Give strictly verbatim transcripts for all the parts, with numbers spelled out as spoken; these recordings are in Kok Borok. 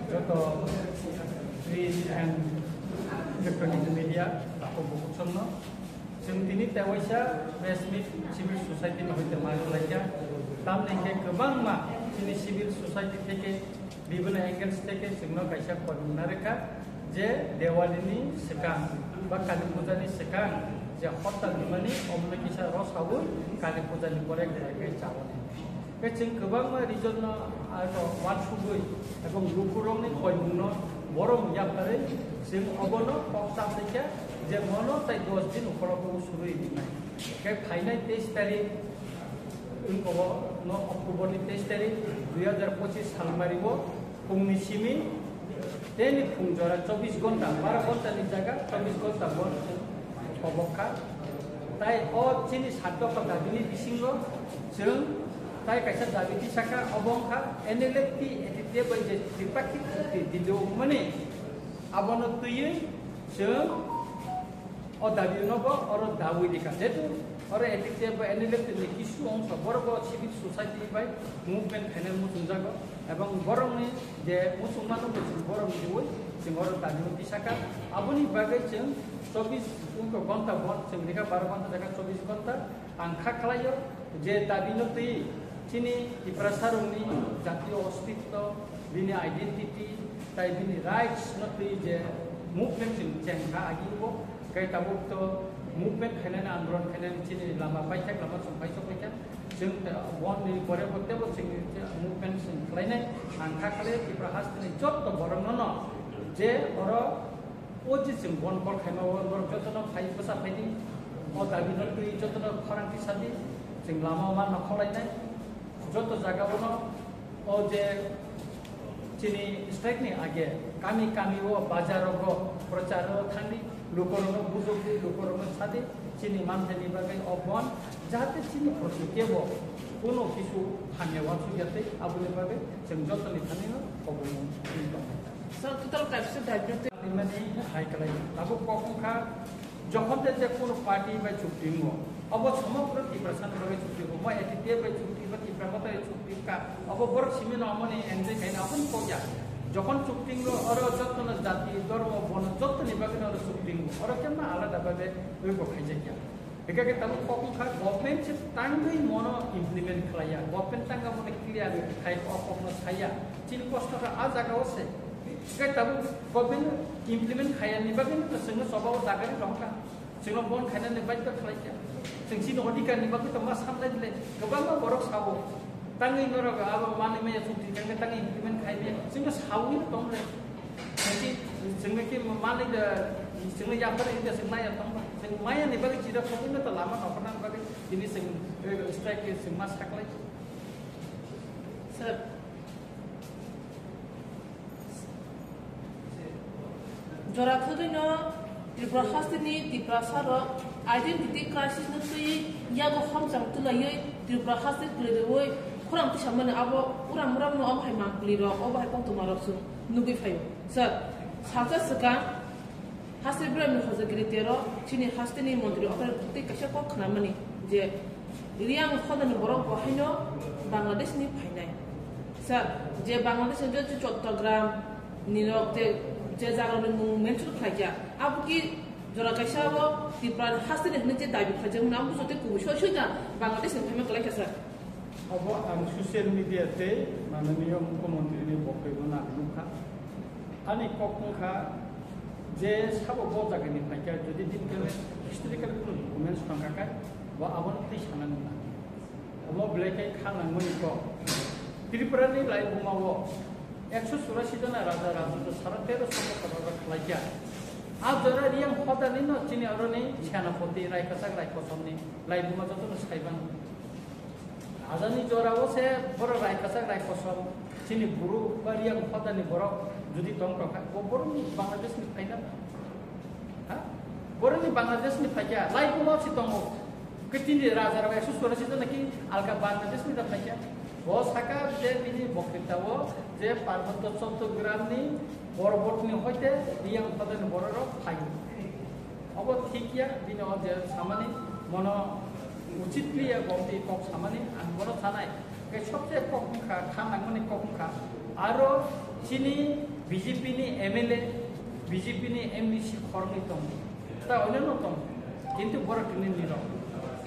Joto print and electronic media takhuk bukhuk songno chwng tini tewaisa press meet civil society ni hoite ma khlaikha. Tamni hwnkhe kwbangma chini civil society theke bibhinno angles theke chwngno kaisa koimung narwkha je Diwali ni swkang ba Kali Puja ni swkang je hortal hwnmani omono kisa rw saui Kali Puja ni pore khe chaui. Khe chwng kwbangma region no, ah, no uansugwi ebong lukurokni koimungno borom yapharwi chwng obono kok cham laikha je mono tai dos din ukhorogo surwi rinai. Khe phainai teis tarik wngkha o no October ni teis tarik dui hazar pochis salmari o phungni simi tei ni phung jora chobbish ghonta, baro ghonta ni jaga chobbish ghonta bo kobok kha. Tai o chini saddo kha dabini bisingo chwng tai kaisa dabi tisakha, obo wngkha N L F T A T T F bai je tripakkhik chukti dilio wngmani abono twiwi chwng o dabi no bo oro dawi dikha. Jehetu oro A T T F ba N L F T ni kisu ongso borok bo civil society bai movement khainai muchungjago, ebong borokni je muchungmano bo chwng borok riui chwng oro dabi no tisakha. Aboni bagwi chwng chobbish ghonta bon chwng rikha, baro ghonta jaga chobbish ghonta ang kha khlaio je dabi no twi chini Tiprasa rokni jatiyo ostitto, bini identity tai bini rights no twi je movement chwng chengkha agi bo. Khe tabuk to movement khainani, andolon khainani chini lama paithak, lama chwng paisok paikha. Chwng ta-, boni pore bo tebo chwng movement chwng khlainai. Ang kha khlai Tripura hasteni jotto borokno no je oro o je chwng bon call khaima o borok jotono phai bwsa phaidi. O dabi no twi jotono khorang tisadi. Chwng lama o ma nokhorlainai. Joto jaga o no o je chini strike ni age kami kami o, bazar rogo prochar o thangdi, lukorokno bujokdi, lukorokno sadi, chini manthaini bagwi o bon, jahate chini protikebo kuno kisu hamya wansuk ya tei aboni bagwi chwng jotoni thani no kobongma twi tongnai. Sir, total kaisa daibino twi- Mani hai kalai, tabuk kok wngkha, jokhon je, je kono party bai chukti wngo, obo somogro Tiprasa ni bagwi chukti wngo, mo A T T F bai chukti ba Tipra Motha bai chukti wngkha, obo borok simi no omo ni enjoy khaina obo ni kok ya. Jokhon chukti wngo, oro jotono jati, dhormo, bono jottoni bagwi no oro chukti wngo, oro kemma alada bhabe oi bo khaijak ya. Hingkha khe tabuk kok wngkha, government se tangwi mono implement khlaiya, government tangka mono clear khai o kokno saya, chini kosto kha a jaga o se. Hingkha tabuk government implement khayani bagwi no chwngno choba o dagari rohorkha, chwngno bon khainani baidhyo khlaikha, chwng chini odhikar ni bagwi tongma samlai bile kwbangma borok sao. Tangwi norok abo manwi maya chukti kangkhe tangwi implement khai maya, chwngno sawi no tong le. Chwngno ki manwi da, chwngno yapar inda chwng maya tong ba. Chwng maya ni bagwi chida khogwi no to lama nokhorna bagwi tini chwng, eh, strike ke chwng ma saklai. Sir. Jora thwgwino Tripura hasteni Tiprasa rok identity crisis no twiwi yago homchang twlaiwi Tripura haste kwlwi rwui khorang tisamani abo uram uram no omo hai mangpili rok obo hai koktwma rok chwng nugwi phaio. Sir, salsa swkang haste bremni hojagiri tero chini hasteni montri okra tei kaisa kok khnamani je Riyang hodani borok bo haino Bangladesh ni phainai. Sir, je Bangladesh ni je Chattogram ni rok je, je jaga ni mung mention khlaikha, abo ki jora kaisa o Tripura ni haste ni hwnwi je dabi khlaijak mani, abo joto kubui soi soi da Bangladesh ni phaima kwlaikha, sir. Obo ang social media tei mananiya mukhyamantri ni bokhorok no ang nukha. Ani kok wngkha je sabo bo jaga ni phaikha, jodi din khe historical kunu documents tongkha khe bo abono tei sanani nang. Omo belai khe kha nangmani kok. Tripura ni laibuma o ekso churasi jona raja rajotto sara tero songko kotor khlaikha. A jora Riyang hodani no chini aroni senapoti Raikasang Raikosomni laibuma jotono saiban. Ajani jora o se borok Raikasang Raikosom chini buru ba Riyang hodani borok jodi tong tongkha, bo borokni Bangladesh ni phaina. Ha? Borokni Bangladesh ni phaikha, laibuma si tongo. Khe chini raja rok ekso churasi jona ki alka Bangladesh ni da phaikha. Bo saka je bini boktwita o je Parbotto Chattogram ni Porbot ni hoite Riyang hodani borok rok phaio. Obo thik ya, bini o je samani mono uchit kli ya, bo tei kok samani ang bono sanai. Khe sobse kok wngkha, kha nangmani kok wngkha. Aro chini B J P ni M L A, B J P ni M D C khoroknwi tongo. Ta oinano tongo. Kintu borok tini nirok.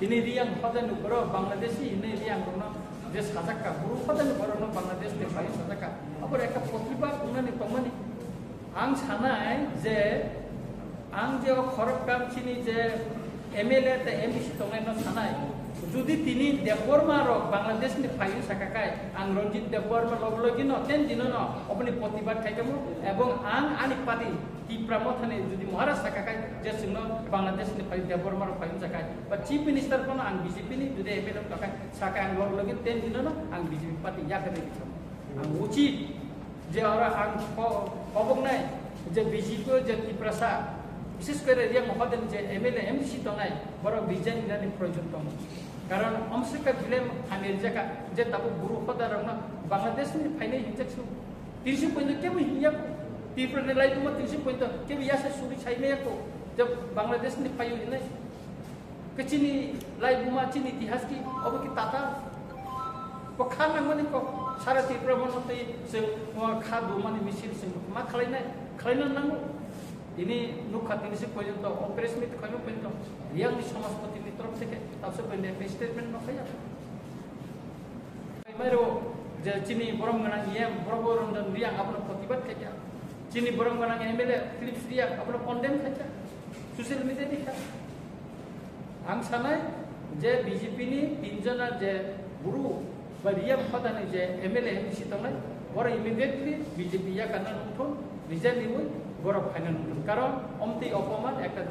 Tini Riyang hodani borok Bangladeshi hinwi Riyang rokno je sajakka, buru hodani borokno Bangladesh ni pai sajakka. Aboro ekta protibad wngnani tongmani. Ang sanai je ang je o khorok kam chini je M L A tei M D C tongnaino sanai. Jodi tini Debbarma rok Bangladesh ni phaiwi sakakai, ang Ranjit Debbarma logi logi no ten dino no oboni protibad khaikamo, ebong ang ani party Tipra Mothani jodi Maharaj sakakai je chwngno Bangladesh ni phaiwi Debbarma rok phaiwi sakai, ba Chief Minister phano ang B J P ni jodi M L A wngkakai sakai, ang logi logi ten dino no ang B J P party yakarwi rikamo. Ang uchit je oro ang ko-, koboknai je B J P o je Tiprasa, bises kore Riyang hoden je M L A, M D C tongnai, borok resign wngnani proyojon tongo. Karon omsika bile hamya rijaka je tabuk buru hoda rokno Bangladesh ni phainai hinjak su. Tinsi pointo kebo hinya ko. Tipra ni lai buma tinsi pointo kebo yasa suri sai maya ko. Je Bangladesh ni phaio hinai. Ke chini lai buma chini itihas ki obo ki tata. Ko kha nangmani ko sara Tripura mono tei se mo kha dumani misil se ma khlainai, khlaina nango. Ini nukha tini se pointo o press meet khaima pointo Riyang ni Samajpati ni torof theke tabse pointo ekta statement no khaya. Mairo je chini borom gwnang E M, Borom Ranjan Riyang abono protibad khaikha. Chini borom gwnang M L A Philips Riyang abono condemn khaikha. Social media ni kha. Ang sanai je B J P ni tinjona je buru ba Riyang phatani je M L A M D C tongnai, boro immediately B J P yakarna nungthun, resign riwi borok phaina nungthun. Karon omtwi opoman ekta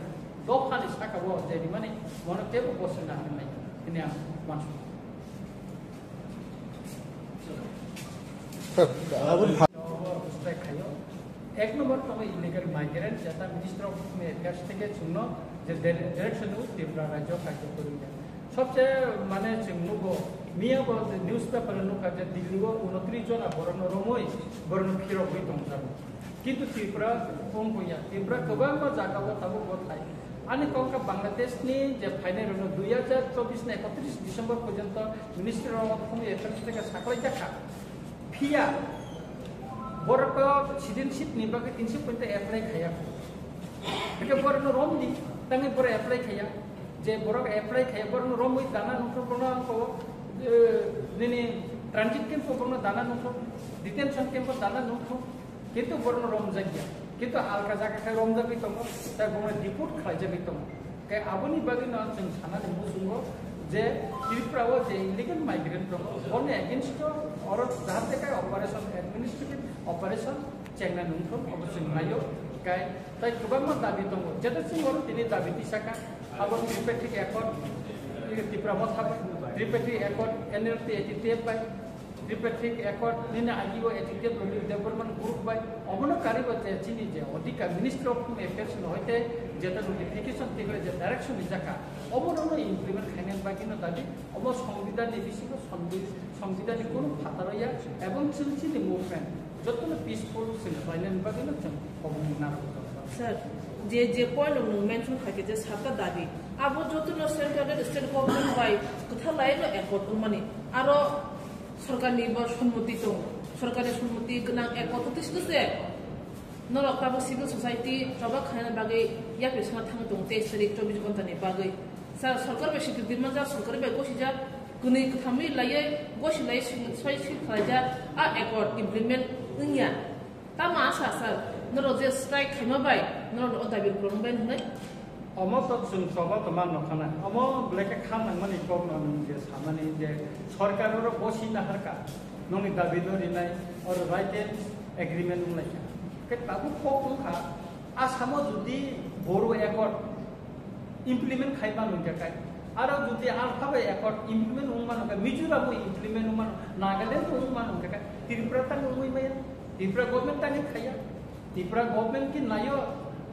dophani saka o je rimani mono tebo bosong na hwnwi hwnwi ang uansukha. Aboni pha- Strike khaio. Ek number tongo illegal migrant, jeta Minister of Home Affairs theke chwngno je dire-, direction o Tripura rajyo kaitor kwrwngya. Sobse mane chwng nugo, miya bo newspaper o nukha je Delhi o unotris jona borokno romwi, borokno phirogwi tongjago. Kintu Tripura kong buya, Tripura kwbangma jaga o tabuk bo thai. Ani kok kha Bangladesh ni je phainai rokno dui hajar chobbish ni ekotris December porjonto Ministry of Home Affairs theke saklai jakha. Phiya borok to citizenship ni bagwi tinsi pointo apply khaya. Hingke borokno romdi, tangwi borok apply khaya. Je borok apply khaya, borokno romwi dana nungthok, borokno ko, eh, nini transit camp o borokno dana nungthok, detention camp o dana nungthok. Kintu borokno romjakya. Kintu alka jaga khe romjagwi tongo, tei borokno deport khlaijagwi tongo. Khe aboni bagwino chwng sanani muchungo je Tripura o je illegal migrant rok, boni against o oro jahate khe operation, administrative operation chengna nungthok, obo chwng naio. Khe tei kwbangma dabi tongo, jeto chwng oro tini dabi tisakha, abo Tripartite Accord, Tipra Motha, Tripartite Accord, N L T eighty-three bai, Tripartite Accord nini agi o eighty-three Debbarman group bai, obono karibo je chini je odhikar Ministry of Home Affairs no hoite jeta notification tikle je direction ni jaka, obono no implement khainani bagwi no dabi, obo Songbidan ni bisingo Songbi-, Songbidan ni kunu phataro ya, ebong chwng chini movement jotono peaceful chwng khlainani bagwi no chwng obo ni narwk. Sir, je, je point nwng mention khaikhe je satta dabi, abo jotono central state government bai kwtha laino accord wngmani, aro sorkarni bo sonmoti tongo, sorkarni sonmoti gwnang accord wngtwi se norok tabuk civil society choba khaina bagwi yapri songna thangwi tongo teis tarik chobbish ghontani bagwi. Sir, sorkar bai swikriti manjak, sorkar bai gosijak, kwnwi kwthamwi laiwi gosi lai swi, swi, swi khlaijak, a accord implement wngya. Tamo asa sir, norok je strike khaima bai, norok o dabi rok purung bai hwnwi? Omo to chwng choba to man nokha na. Omo belai khe kha nangmani kok no nwng je samani je sorkar oro bosi naharkha, nongni dabi no rinai, oro written agreement wnglaikha. Khe tabuk kok wngkha, Asamo jodi Bodo Accord implement khai mano hingkha kai, aro jodi alpha bai accord implement wng mano hingkha, Mizoram o implement wng mano, Nagaland o wng mano hingkha kai, Tripura tang wngwi maya, Tripura government tangwi khaiya, Tripura government ki nayo,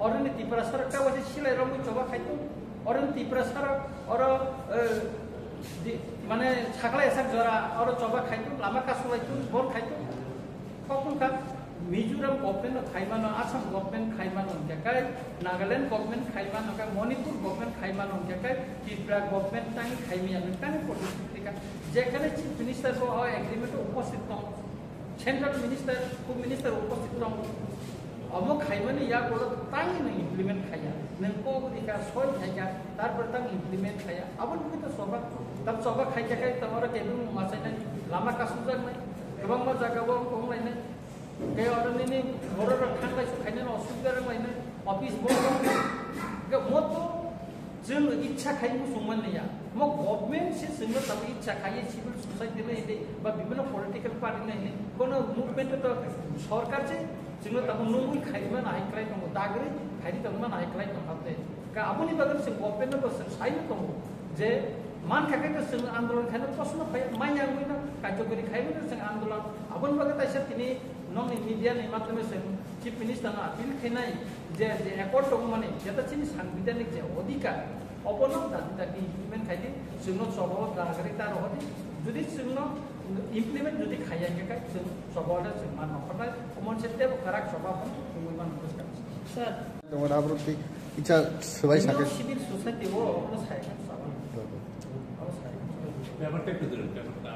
oroni Tripura sara kawaisa silai romwi choba khai tong, oroni Tripura sara oro, eh, di, mane sakla esak jora oro choba khai tong, lama kasulai tong, bon khai tong. Kok wngkha Mizoram government no khai mano, Assam government khai mano hingkha kai, Nagaland government khai mano kai, Manipur government khai mano hingkha kai, Tripura government tangwi khai maya hwnwi tangwi protest kha. Jekhane Chief Minister bo o agreement o uposthit tong, Central Minister, Home Minister uposthit tong, Omo khaimani yago tangwi nwng implement khaiya. Nwng kok rikha, soi khaikha, tarpore tang implement khaiya. Aboni bagwi to choba. Tam choba khaikha khai tamo oro kebeng mung machainai, lama kasukjaknai, kwbangma jagao wng tonglainai. Khe oro nini bororok thanglai suk khainani osubida rwnglainai, office bondh wngnai. Khe moto chwng ichha khai muchung manliya. Mo government se chwngno tamo ichha khaiwi civil society no hindi ba bibhinno political party no hindi. Kono movement to sorkar se chwngno tamo nungwi khairima nahai kwlai tongo, dagri khairi tongma nahai kwlai tongkha tei. Ka aboni bagwi chwng government no bo chwng saino tongo je mankha khe to chwng andolon khaino kosono phai manya wngwi no karjokori khaiwi no chwng andolon. Aboni bagwi taisa tini nokni media ni matome chwng Chief Minister no appeal khainai je, je accord tongmani jeta chini sangbidhanik je odhikar obono dati dati implement khaidi, chwngno chobao dagri ta rohodi, jodi chwngno implement jodi khaiya khe kai chwng chobao le chwng ma nokharnai, omonse tebo karak choba phano tongwi mano bwskang. Sir. Tongmani aborok tei kisa swbai Tini sakhe. Civil society o obono sai kha choba. Obo sai. Paper tei pwdwrwng, paper ta.